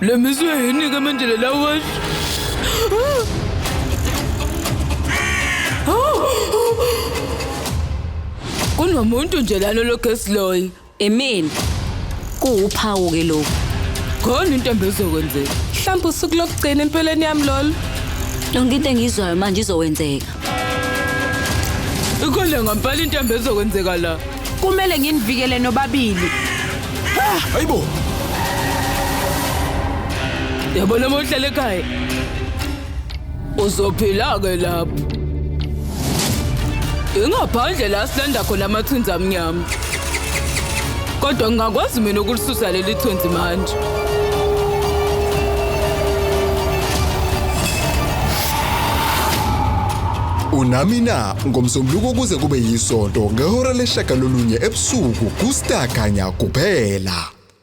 Le mizwe yini ke manje le lawashi? Kunomuntu nje lana lokhu esiloyi. Imina. Kuwuphawu ke lokhu. Khona into embi ezokwenzeka. Mhlawumbe usuku lokugcina empilweni yami lolu. Yonke into engiyizwayo manje izokwenzeka. Ikhona ngempela into embi ezokwenzeka la. Kumele nginivikele nobabili. Hayibo. Yabona uma uhlala ekhaya. Uzophila-ke lapho. Ingaphandle la silanda khona amathunzi amnyama. Kodwa ngingakwazi mina ukulisusa leli thunzi manje. Unami na ngomsombuluko kuze kube yisonto ngehora leshagalolunye ebusuku kuStar Khanya kuphela.